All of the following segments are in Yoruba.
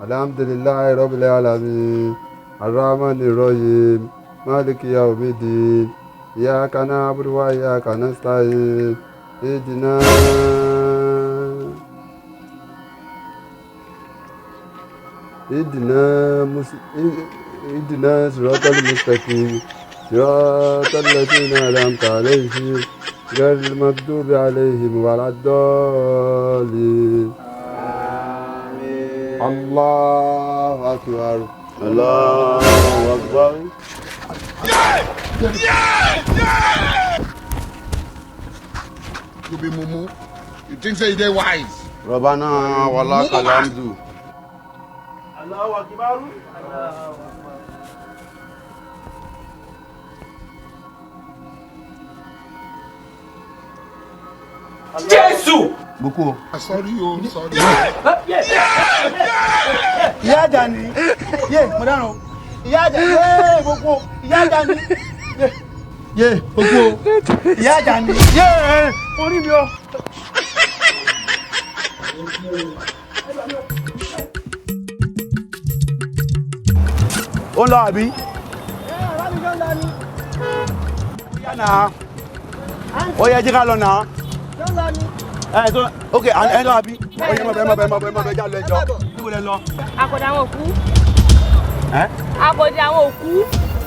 Alhamdulillahi rabbil alamin. Arrahmanir rahim. Maliki yawmiddin. Iyyaka na'budu wa iyyaka nasta'in. Ihdina ihdina ihdina siratal mustaqim. Siratal ladzina an'amta alayhim ghayril maghdubi alayhim waladdallin. Allahu akbar. Allahu akbar. You be mumu. You think say you dey wise? Rabbana walakal hamdu. Allahu akbar. Jésù. Buku. Sorry o, sorry. Ìyá Àjàní, yé mo dáràn o. Ìyá Àjàní, yé gbogbo ìyá Àjàní, yé gbogbo ìyá Àjàní, yé orí mi o. Ó ń lọ àbí? Yá nà. Ó yẹ jí ká lọ nà. Ẹ tó ok ẹ lọ àbí? Ó yẹ má bẹ má bẹ má bẹ má bẹ já lọ ẹjọ́. Níbo lẹ lọ? Àkọ̀dé àwọn òkú. Ẹ́ Àkọ̀dé àwọn òkú.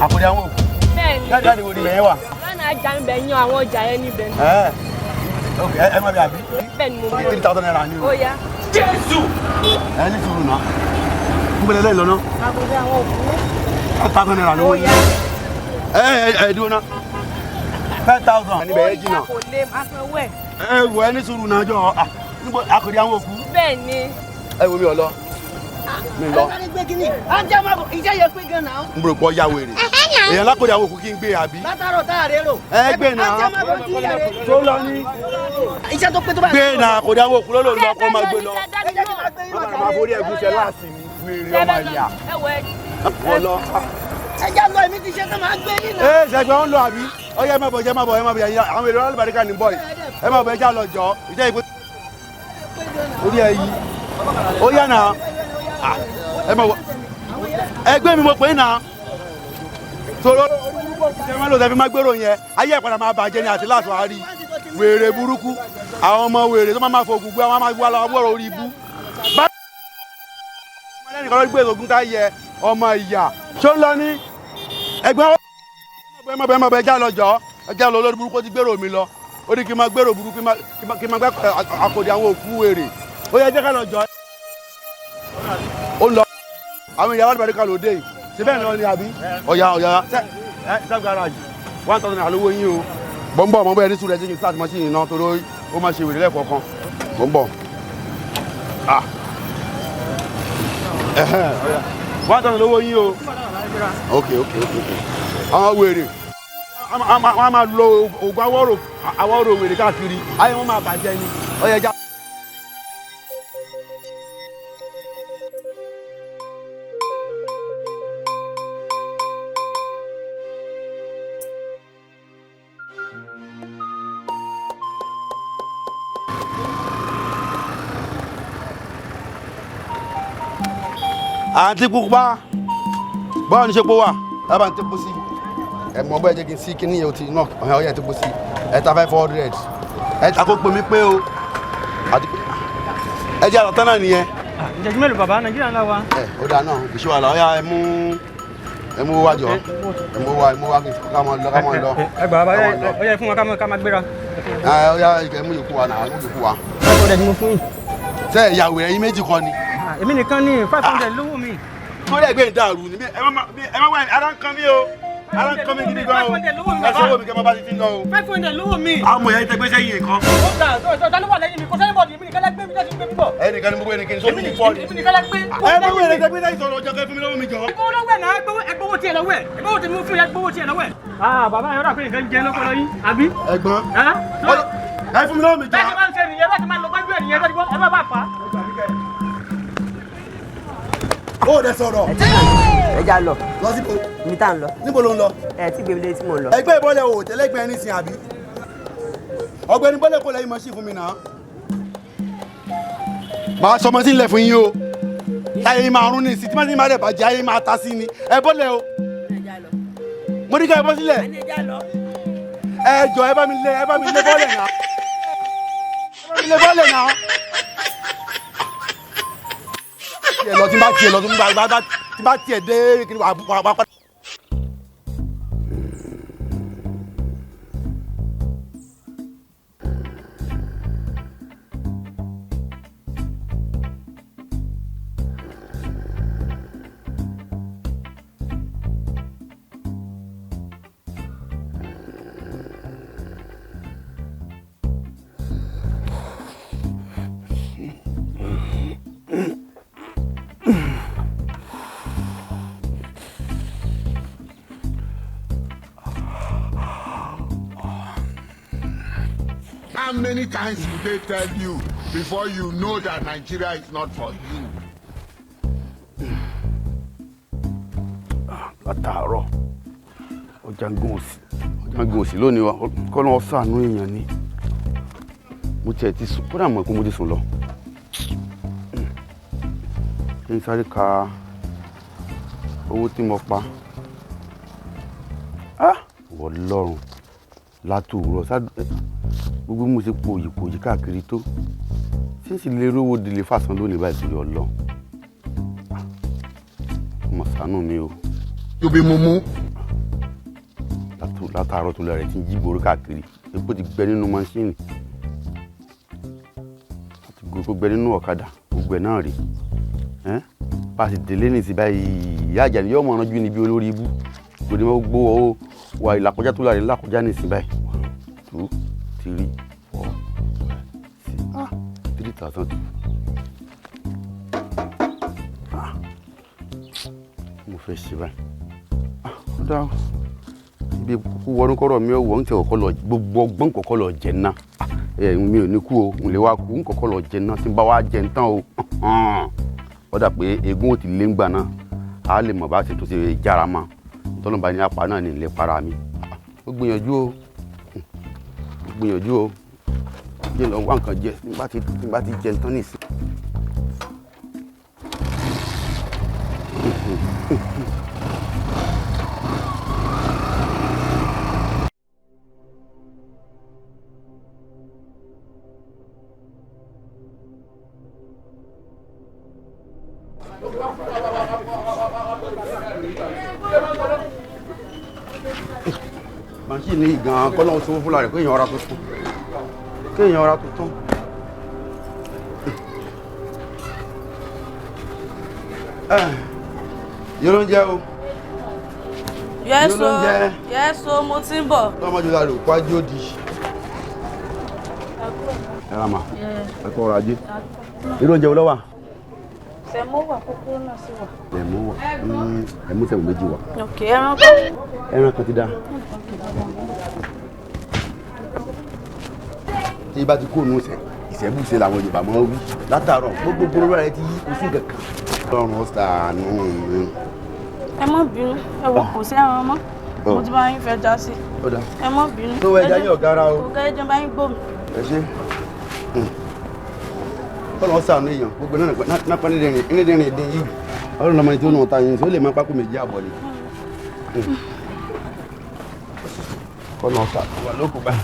àkòdì àwọn òkú. Bẹ́ẹ̀ ni. Jáde jáde wo ni ibẹ̀ yẹn wà? Lọ́nà ajá ń bẹ̀ yan àwọn ọjà yẹn níbẹ̀ ni. Ẹ́ ok ẹ má bẹ àbí? Bẹ́ẹ̀ ni mo mọ̀. 3,000 naira ni o. Ó yá. Jésù. Ẹ ní sùúrù náà. Níbo lẹ lẹ́yìn lọ náà? Àkọ̀dé àwọn òkú. 5,000 naira lówó Ó yín. yá. Ẹ ẹ ẹ dúró náà. 5,000. Níbẹ̀ Ó yẹn yá jìnnà. kò lè máa sanwó ẹ̀. Ẹ wò ẹ ní sùúrù náà jọ. Níbo àkòdì àwọn òkú? Bẹ́ẹ̀ ni. Ẹ wo mi ò lọ. Mi lọ. Sáré gbé kínní. À ń jẹ́ máa bọ̀, iṣẹ́ yẹn pé gan náà. N bò pọ̀ ya wèrè. Èèyàn lákòdì àwọn òkú kí n gbé àbí? Látàárọ̀ tá a rérò. Ẹ gbé náà. À ń jẹ́ máa bọ̀ tí ìyá rẹ̀. Tó lọ ní. Iṣẹ́ tó pé tó bá. Gbé náà àkòdì àwọn òkú lọ́lọ́ lọ kó máa gbé lọ. Ẹ jẹ́ kí n máa gbé yín lọ Máa forí ẹ̀gúnṣẹ́ láàsì mi. Wèrè ọmọ ìyá. Ẹ wọ ẹ. Wọ́n lọ. Ẹ jẹ́ lọ, èmi ti ṣe tó máa gbé yín náà. Ẹ ṣẹ̀gbọ́n ń lọ àbí? Ó yẹ ẹ má bọ̀ ẹ má bọ̀ ẹ má bọ̀ ẹ̀yin àwọn èrò alùbáríkà ní bọ̀ yìí. Ẹ má bọ̀ ẹ já lọ jọ. Ìjẹ́ ìpè. Orí ẹ yí. Ó yá náà. Ẹ má bọ̀. Ẹgbẹ́ mi mo pè é náà. Tòró ṣe máa lò tẹ́fí máa gbèrò yẹn. Ayé ẹ̀ padà máa bàjẹ́ ni àti láti wá rí. Wèrè burúkú. Àwọn ọmọ wèrè tó máa máa fògùn gbé àwọn máa wá lọ wọ́rọ̀ orí ibú. Bá lẹ́nìkan ló gbé ògùn ká yẹ ọmọ ìyà. Ṣó ń lọ ní? Ẹgbẹ́ ẹ má bẹ ẹ má bẹ já lọ jọ ẹ já lọ lórí burúkú ó ti gbèrò mi lọ ó ní kí n máa gbèrò burúkú kí n máa gbẹ àkòdì àwọn òkú wèrè ó yẹ jẹ́ ká lọ jọ. Ó lọ àwọn ìyá alálùbáríkà ló dé yìí ṣe bẹ́ẹ̀ náà ni àbí ọ̀yà ọ̀yà self garage 1,000 naira lówó yín o. Bọ́ńbọ̀ mọ́ bẹ́ẹ̀ ní sùúrù ẹ jẹ́ kí n start machine náà torí ó máa ṣe wèrè lẹ́ẹ̀kọ̀ọ̀kan bọ́ńbọ̀ ah 1,000 lówó yín o. Ok ok ok ok àwọn wèrè wọ́n máa lo oògùn awọ́rò wèrè káàkiri ayé wọn máa bàjẹ́ ni ó yẹ já. Àǹtí pupa báwo ni ṣe pọ̀ wà ẹ bá ń tẹ́kọ̀ sí ẹ mọ bóyá jẹ́ kí n sí kí níyẹn o ti náà ọ̀hún ọ̀yẹ́ tẹ́kọ̀ sí ẹ ta 500 ẹ ta kó pè mí pé o àti pé ẹ jẹ́ àlọ́tán náà nìyẹn. Ìjẹ́jú mélòó bàbá Nàìjíríà ńlá wa. Ẹ ó dáa náà kò sí wàhálà ọ̀yà ẹ mú wá jọ ẹ mú wá ká máa lọ ká máa lọ. Ẹ gbà bàbá ó yẹ fún wa ká máa gbéra. Ẹ ọ̀yà ẹ mú yòókù wa náà ẹ mú yòókù wa. 500 ni mo fún yín. Ṣé ìyàwó ẹ̀yin méjì kọ́ ni? Èmi nìkan ní 500 lówó mi. Torí ẹgbẹ́ ìdàrú ni ẹ má wá ara ń kan mí o ara ń kan mí gidi gan o ẹ ṣe owó mi kẹ́ máa bá ti ti ń lọ o. 500 lówó mi. Àwọn ọmọ yẹn tẹ gbé sẹ́yìn nǹkan. Ó ta ọ̀tọ̀ ló wà lẹ́yìn mi kò sẹ́yìn bọ̀dì èmi nìkan lẹ́ gbé mi lẹ́sìn gbé mi bọ̀. Ẹnìkan ni gbogbo ẹnìkan sórí mi fọ́ ni. Èmi nìkan lẹ́ gbé. Ẹ gbogbo ẹnìkan gbé sẹ́yìn sọ̀rọ̀ ọjọ́ kẹ́ fún mi lọ́wọ́ mi jọ. Ẹgbówó lọ́wọ́ ẹ̀ náà ẹgbówó tiẹ̀ lọ́wọ́ ẹ̀ ẹgbówó tí mo fún yẹn ẹgbówó tiẹ̀ lọ́wọ́ ẹ̀. Ah bàbá yẹn rà pé nǹkan jẹ lọ́pọlọ yín àbí. Ẹ̀gbọ́n ẹ fún mi lọ́wọ́ mi jọ. Bẹ́ẹ̀ ni máa ń ṣe nìyẹn bẹ́ẹ̀ ni máa ń lọ gbájú ẹ̀ nìyẹn bẹ́ẹ̀ ni ẹ má bàa fà á. Ó dẹ sọ̀rọ̀. Ẹ já lọ. Lọ síbo. Ibi tá à ń lọ. Níbo ló ń lọ? Ẹ tí gbèmí létí mò ń lọ. Ẹgbẹ́ ìbọ̀lẹ̀ o tẹ́lẹ̀gbẹ́ ẹni sìn àbí? Ọ̀gbẹ́ni bọ́lẹ̀ kò lẹ́yìn mọ́ṣí fún mi náà. Màá sọmọ sí ilẹ̀ fún yín o. Táyé yín máa rún ní ìsìn tí máa ní máa rẹ̀ bàjẹ́ ayé máa ta sí ni. Ẹ bọ́lẹ̀ o. Mo ní ká ẹ bọ́ sílẹ̀. Ẹ jọ ẹ bá mi lé bọ́lẹ̀ náà. Ẹ bá mi lé bọ́lẹ̀ náà. Tiẹ̀ lọ tí n bá tiẹ̀ lọ tí n bá tiẹ̀ dé kí ni wà á padà. How many times will they tell you before you know that Nigeria is not for you? Látàárọ̀ ọjà ń gún òsì lónìí wa kọ́ ló ń ṣàánú èèyàn ni. Mo tiẹ̀ ti sùn kódà mọ̀ pé mo ti sùn lọ. Kí n sáré ka owó tí mo pa. Wọ́n lọ́rùn látòwúrọ̀ gbogbo mo ṣe pòyì káàkiri tó ṣé sì lè rówó délé fàṣán lónìí báyìí torí Ọlọ́run ọmọ ṣàánú mi o. You be mumu. Látàárọ̀ tó lọ rẹ̀ ti ń jí gbòòrò káàkiri epo ti gbẹ nínú mọ́ṣíìnì àti gbogbo gbẹ nínú ọ̀kadà gbogbo ẹ̀ náà rè é bá a sì délé ní ìsìn báyìí ìyá Àjàní yóò mọ̀ ọ́nà ju níbi olórí ibú gbòdì mọ́ gbogbo wà ìlàkọjá tó láre ńlákọjá ní ìsìn báyìí 1 2 3 4 5 6 3,002. Mo fẹ́ ṣe báyìí. Ó dá o. Ibi kúkú wọnú kọ́rọ̀ mi ò wọ̀ ń tẹ ọ̀kọ́ lọ gbogbo ọgbọ́n kọ̀kọ́ lọ jẹ ná. Mi ò ní kú o, n lè wá kú ń kọ̀kọ́ lọ jẹ ná tí n bá wá jẹ ń tán o. Ó dà pé eégún ò ti lé ńgbà náà. A lè mọ̀ bá ṣe tó ṣe jára mọ́. Tọ́lọ́mọba ní apá náà ní ilé para mi. Ó gbìyànjú o. Gbìyànjú o jẹ́ lọ wá nǹkan jẹ tí bá ti jẹ tán nìsín. Màṣíìnì gan-an kọ́ lọ́wọ́ sọ́wọ́ fúnra rẹ̀ kéèyàn ọ̀rá tuntun kéèyàn ọ̀rá tuntun. Yóò ló ń jẹ́ o. Yes o, yes o, mo ti ń bọ̀. Tọ́mọdé la rò kwájú òdì. Ẹ ra mà, ẹ kọ́ ọrọ̀ ajé. Irú oúnjẹ wo ló wà? Sẹ̀mó wà, kúkúrú náà sì wà. Sẹ̀mó wà, ẹ̀mú sẹ̀mó méjì wà. Ok, ẹran kan. Ẹran kan ti dá. Tí ibà ti kó òun sẹ, ìṣẹ́bùṣe làwọn Yorùbá máa ń wí. Látàárọ̀ gbogbo gbogbo rẹ̀ ti yí kò sí nǹkan kan. Ọlọ́run ṣàánú mi. Ẹ má bínú, ẹ wò kò sí ẹran mọ́. Mo ti bá yín fẹ́ já sí. Ẹ má bínú. Tó ẹja yín ọ̀gá ara o. Kò kẹ́ ẹjọ́ bá yín gbòmí. Ẹ ṣé. Ọlọ́run ṣàánú èèyàn gbogbo náà pa nídìrín ìdín yìí. Ọlọ́run lọ́mọ tí ó nù ta yín sí ó lè máa pákó méjì àbọ̀ ni. Ọlọ́run ṣàánú wà lóko báyìí.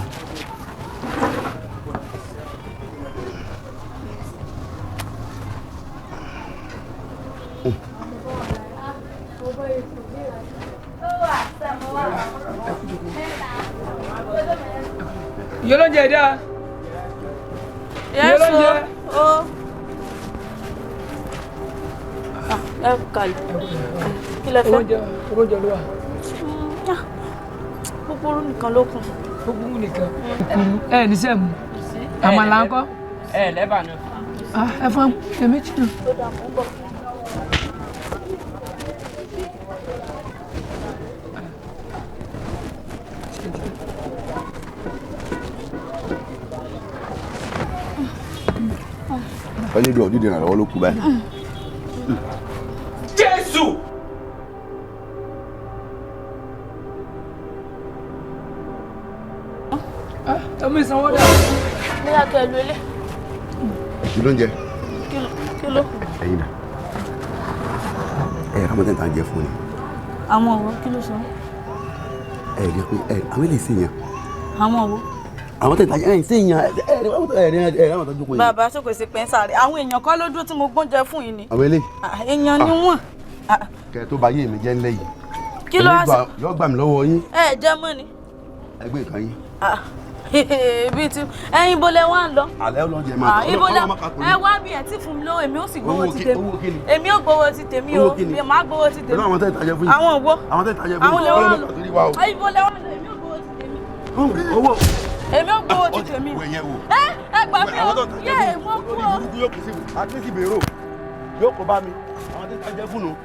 Ìyá olóúnjẹ dá. Yes o. O. Ẹ kàlẹ̀. Kí lẹ fẹ́? Oúnjẹ ló wà. Kúkúrú nìkan ló kù. Kúkúrú nìkan. Kúkúrú ẹ ní sẹ́mu. Àmàlà ńkọ́. Ẹ lẹ́bà náà. Ẹ fún ẹ méjì náà. Ó dà mú bọ̀. Wọ́n ní ìdí ìrànlọ́wọ́ ló kú báyìí. Jésù. Ọmọ ìsanwó dà. Bóyá kẹ́ ẹ lu ilé. Kí ló ń jẹ? Kí ló? Ẹyin dà. Ká mọ tẹ́ ń tà jẹ fún ni. Àwọn wo? Kí ló sọ? Ẹ rí pé ẹ àwọn eléyìí sì yàn. Àwọn wo? Àwọn tẹ̀ ń tà jẹ ẹ sì yàn ẹ ẹ ẹ ẹ àwọn tó jókòó yìí. Bàbá ṣe kò sí pé ń sáré. Àwọn èèyàn kọ́ ló dúró tí mo gbóúnjẹ fún yìí ni. Àwọn eléyìí. Èèyàn ni wọ́n. Kẹ tó bá yé mi jẹ́ ńlẹ̀ yìí. Kí ló wá sí? Yọ gbà mí lọ́wọ́ yín. Ẹ jẹ́ mọ́ ni. Ẹgbẹ́ ìkan yín. Ibi tí ẹyin bolẹ wá ń lọ. Alẹ́ ọlọ́jẹ̀ máa tọ́. Ibo lẹ ẹ wá bí ẹ tí fún mi lówó, èmi ó sì gbowó ti tèmi. Èmi ó gbowó ti tèmi o, màá gbowó ti tèmi. Àwọn tẹ́ ìtajà fún yín. Àwọn wo? Àwọn tẹ́ ìtajà fún yín. Àwọn lè wá lọ. Ibo lẹ wá lọ, èmi ó gbowó ti tèmi. Owó. Èmi ó gbowó ti tèmi. Ẹ ẹ gbà mí o, yé mo kú o. Yóò kù sí àtúnṣe bèrò yóò kó bá mi àwọn tẹ́ ìtajà fún un.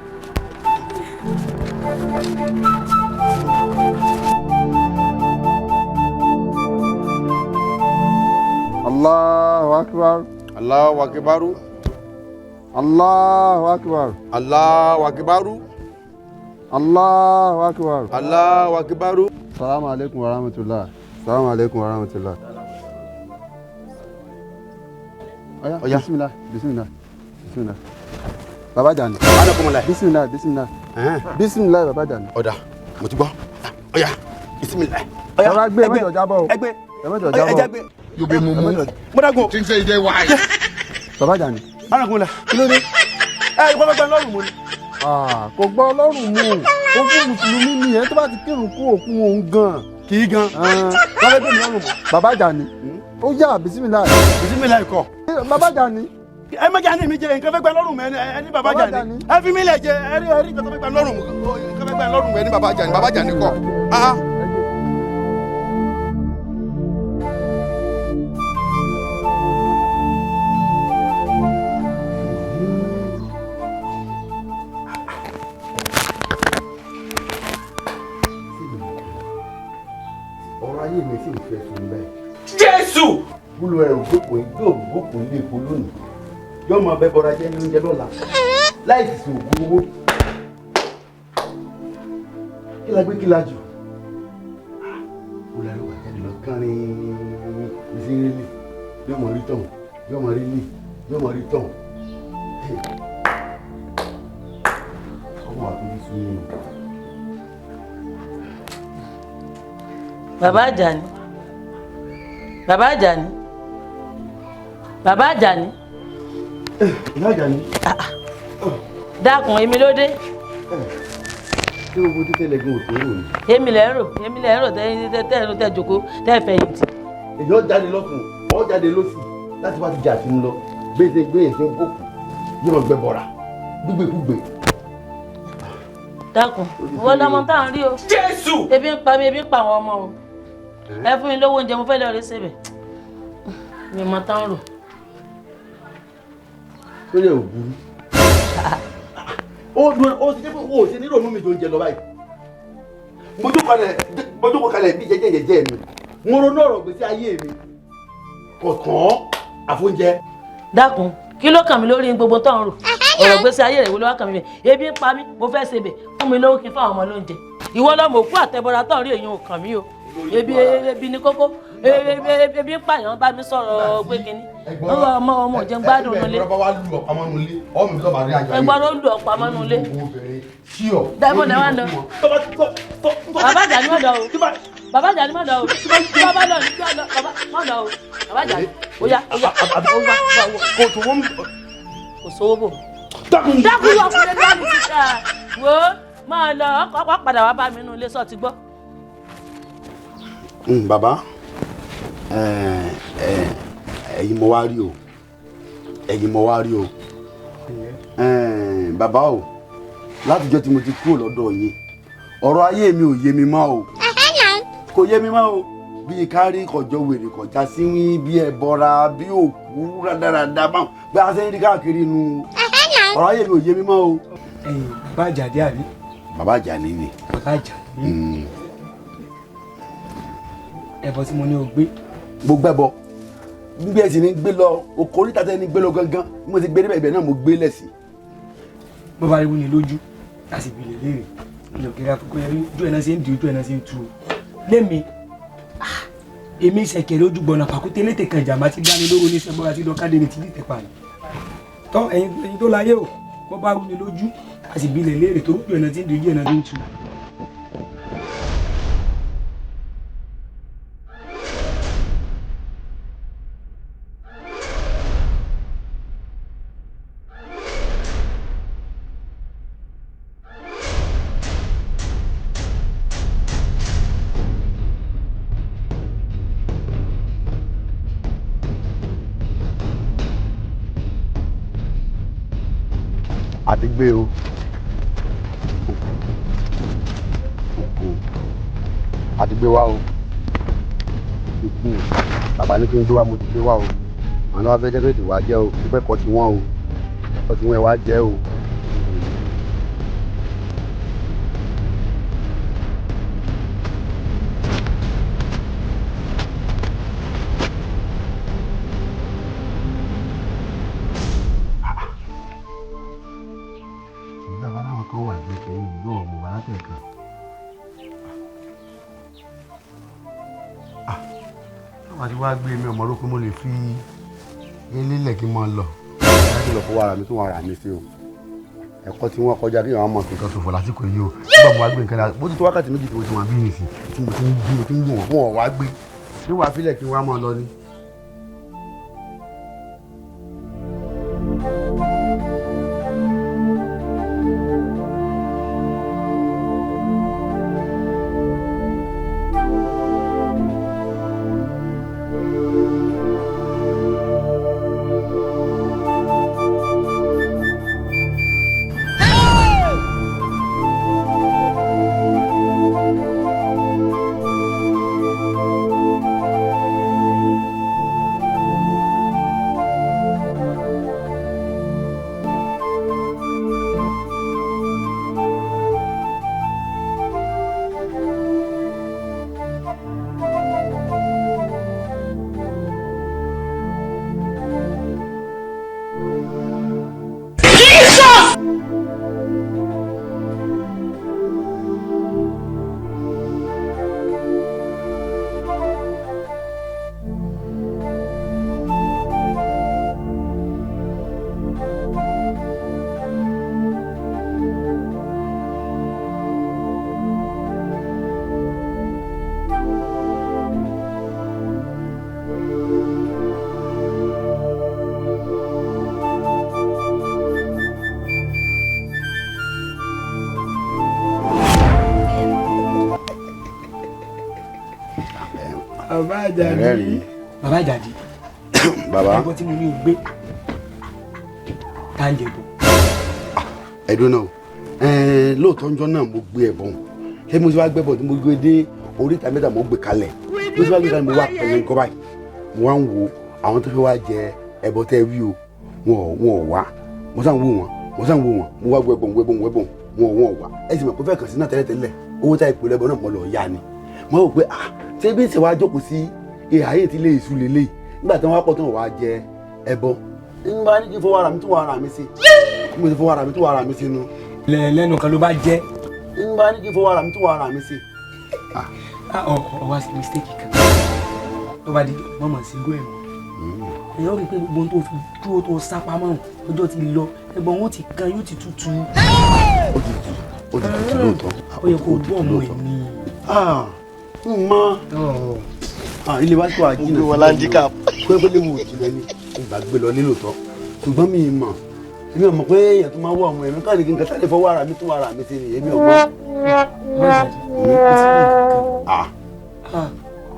Allahu akbar. Allahu akbar. Allahu akbar. Allahu akbar. Allahu akbar. Allahu akbar. Salamu alaikum wa rahmatullah. Salamu alaikum wa rahmatullah. Oya, bismillah, bismillah, bismillah. Baba Jani. Bismillah, bismillah. Bismillah, Baba Jani. Ọ̀dà, mo ti gbọ́. Oya, bismillah. Bàbá gbé ẹ má jọ jábọ́ o. Ẹgbẹ́. Ẹ má jọ jábọ́ o. You be mumu. Mo Think say you dey wise. Baba Jani. Anakunla. Kí ló dé? Ẹ ìkọ́ fẹ́ gbọ́ lọ́rùn mu ni. Kò gbọ́ ọlọ́run mu. Ogún Mùsùlùmí ni ẹ tó bá ti kírun kú òkú òun gan. Kì í gan. Wọ́n fẹ́ gbé mi lọ́rùn mu. Baba Jani. Ó yá bismillah. Bismillah ikọ̀. Baba Jani. Ẹ má Jani mi jẹ nǹkan fẹ́ gbẹ lọ́rùn mi ẹni Baba Jani. Ẹ fi mi lẹ̀ jẹ ẹ rí nǹkan tó fẹ́ gbẹ lọ́rùn mu. Nǹkan fẹ́ gbẹ lọ́rùn mu ẹni Baba Jani. Baba Jani kọ́. Ọ̀rọ̀ ayé mi sì ń fẹ́ sùn bẹ́ẹ̀. Jésù! Búlù ẹ̀ ògbókùn yóò gbókùn ilé epo lónìí. Yóò máa bẹ bọra jẹ́ ní oúnjẹ lọ́la. Láì sì sùn ògùn owó. Kí la gbé kí la jù? Ó lárí wà jáde lọ kánrin sí rí yóò mọ̀ rí tọ̀hún yóò mọ̀ rí ní yóò mọ̀ rí tọ̀hún. Ọmọ àtúntò sùn yìí. Bàbá Àjàní. Bàbá Àjàní. Bàbá Àjàní. Ìyá Àjàní. Dákun, èmi ló dé. Ṣé gbogbo títẹ̀ lẹ́gùn òtún rò ni? Èmi lẹ́ ń rò, èmi lẹ́ ń rò tẹ́ tẹ́ jòkó tẹ́ fẹ̀yìntì. Èyí ó jáde lọ́kùn, ó jáde lọ́sì láti wá ti jà sí ń lọ. Gbèsè gbèsè ń gòkù, yóò lọ gbẹ bọ̀rà, gbígbékúgbè. Dákun, ìwọ lọmọ tá à ń rí o. Jésù! Ebi ń pa mi, ebi ń pa àwọn ọmọ o. Ẹ fún mi lówó oúnjẹ, mo fẹ́ lọ rí síbẹ̀. Mi mọ tán rò. Tó lè ò burú. Ó dùn ó sì dé pé o ò ṣe nílò mi tó ń jẹ lọ báyìí. Mo jókòó kalẹ̀ bí jẹ́jẹ́ jẹ́jẹ́ mi. Mo ronú ọ̀rọ̀ gbèsè ayé mi. Kò kàn àfóúnjẹ. Dákun, kí ló kàn mí lórí gbogbo tó ń rò? Ọ̀rọ̀ gbèsè ayé rẹ̀ wo ló wá kàn mí bẹ̀? Ebi ń pa mí, mo fẹ́ sebẹ̀, fún mi lówó kí n fáwọn ọmọ lóúnjẹ. Ìwọ lọmọ òkú àtẹbọra tó ń rí èèyàn ò kàn mí o. Ebi ebi ni kókó, ebi ń pààyàn bá mi sọ̀rọ̀ pé kínní. Ọmọ ọmọ ò jẹun gbádùn nulẹ̀. Ẹgbọ́n ló lù ọ̀pá mọ́nu ilé. Dábò lẹ wá lọ. Bàbá Àjàní má lọ o. Bàbá Àjàní má lọ o. Bàbá lọ ní lọ bàbá má lọ o. Bàbá Àjàní ó yá ó yá ó wá wá. Kò sówó bò. Dákun yọ ọkùnrin lánàá ti ká. Wo máa lọ ọkọ̀ padà wá bá mi nínú ilé sọ ti gbọ́. Bàbá ẹ̀yin mo wá rí o, ẹ̀yin mo wá rí o. Bàbá o, látijọ́ tí mo ti kúrò lọ́dọ̀ yín ọ̀rọ̀ ayé mi ò yé mi mọ́ o, kò yé mi mọ́ o. Bí kárí kọjọ wèrè kọjá síwín bí ẹbọra bí òkú rádaràda báwọn bí a ṣe ń rí káàkiri nu, ọ̀rọ̀ ayé mi ò yé mi mọ́ o. Ẹ̀yin Bàbá Àjàní àbí? Bàbá Àjàní ni. Bàbá Àjàní. Ẹbọ tí mo ní o gbé. Mo gbẹ́bọ bí ẹ sì ní gbé lọ oko oríta tẹ́ ní gbé lọ gangan bí mo ti gbé níbẹ̀ ibẹ̀ náà mo gbé lẹ̀ sí. Bó bá rí wúni lójú a sì bìlẹ̀ léèrè ìlò kiri àfikún yẹn ojú ẹ̀ náà ṣe ń di ojú ẹ̀ náà ṣe ń tu o. Lémi èmi ìṣẹ̀kẹ̀rẹ̀ ojú gbọ̀nà pàkúté létè kan ìjàmbá ti dání lóró ní sẹ́gbọ́n àti dọ́kadé ní ti dìtẹ̀ pa ni. Tọ́ ẹ̀yin tó láyé o Bọ́ bá rú ni lójú a sì bilẹ̀ léèrè tó rújú ẹ̀nà tí ń dojú ẹ̀nà tí ń tu. Àti gbé o, àti gbé wá o. Bàbá ní kí n gbé wá, mo ti gbé wá o. Àwọn náà wá fẹ́ jẹ́ pé tìwá jẹ́ o, pípẹ́ kọ́ ti wọ́n o, kọ́ ti wọ́n ẹ wá jẹ́ o. Bàbá láwọn kan wà ní kí n gbọ́ ọmọ bàbá látẹ̀kan. Táwọn àti wá gbé mi ọmọ rò pé mo lè fi ilé kí n máa lọ. Láti lọ fọwọ́ ara mi tún ara mi sí o. Ẹ̀kọ́ tí wọ́n kọjá kí àwọn ọmọ nǹkan ṣòfò lásìkò yìí o. Nígbà mo wá gbé nǹkan dáa, bó ti tó wákàtí méjì tí mo ti wà bí nìsín tí mo ti ń gbé mo ti ń wò wọ́n fún ọ̀ wá gbé. Ṣé wàá fílẹ̀ kí n wá máa lọ ni? Bàbá Àjàdí. Bàbá Àjàdí. Bàbá. Ẹ̀gbọ́n tí mo ní o gbé tá ń jẹ bọ̀. Ẹ̀dùn náà lóòótọ́ ńjọ́ náà mo gbé ẹ̀bọ̀n. Ṣé mo ti wá gbẹ́bọ̀ tí mo gbé dé oríta mẹ́ta mo gbé kalẹ̀. Mo ti wá gbé kalẹ̀ mo wá pẹ̀lú nǹkan báyìí. Mo wá ń wo àwọn tó fẹ́ wá jẹ ẹbọ tẹ́ wí o. Wọn ò wá. Mo sàn wò wọ́n. Mo sàn wò wọ́n. Mo wá gbẹ́bọ̀n gbẹ́bọ̀n gbẹ́bọ̀n. Wọn ò wá. Ẹ sì mọ̀ pé fẹ́ kàn sí náà tẹ́lẹ̀tẹ́lẹ̀. Owó tá ìpè lẹ́bọ̀ náà mo lọ yá ni. Mo rò pé ah ṣé bí ṣe wá jókòó sí ìhà yìí ti lé ìṣú lélẹ̀ nígbà tí wọ́n wá pọ̀ tó wọ́n wá jẹ ẹbọ ń bá ní kí n fọwọ́ ara mi tún wọ ara mi sí mo ti fọwọ́ ara mi tún wọ ara mi sí nu. Lẹ́nu kan ló bá jẹ́. Ń bá ní kí n fọwọ́ ara mi tún wọ ara mi sí. Ọ wá sí mistake kan tó bá di mọ̀mọ́ sí irú ẹ̀ mọ́. Èèyàn rí i pé gbogbo ohun tó fi dúró tó sá pamọ́ ọjọ́ ti lọ ẹ̀gbọ́n wọn ti kan yóò ti tutù. Ó ti tutù, ó ti tutù lóòótọ́. Ó yẹ kó o bọ́ ọmọ ẹ̀ ni. Mọ ilé wa tó àjìnà wọn landicap pé léwu ìjìnlẹ̀ ni ìgbà gbé lọ nílò tọ́ ṣùgbọ́n mi mọ̀ èmi ò mọ̀ pé èèyàn tó máa wọ ọmọ ẹ̀mí káàdì kí n kẹta lè fọwọ́ ara mi tún ara mi sí ni èmi ò mọ̀.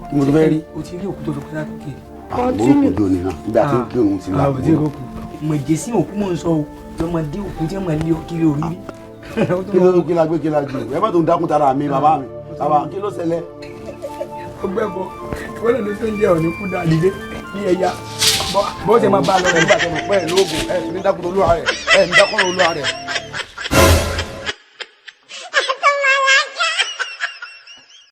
Kí mo tó fẹ́ rí. O ti rí òkú tó fi kọjá tókè. Àmọ́ òkú ni náà nígbà tí ń kí òun ti là. Mọ̀jẹ̀sí òkú mò ń sọ o lọ́mọdé òkú tí wọ́n máa lé ọ kiri orí rí. Kí ló kí la gbé kí la jù ẹ má tó ń dákún tara mi bàbá mi bàbá kí ló ṣẹlẹ̀. Ọgbẹ́ bọ ìwọ náà ló tó ń jẹ òní kú dáa dìde ní ẹ̀yà bó ṣe máa bá a lọ rẹ̀. Nígbà tó mọ̀ pé ẹ̀ lóògùn ẹ̀ ní dákun olúwa rẹ̀ ẹ̀ ní dákun olúwa rẹ̀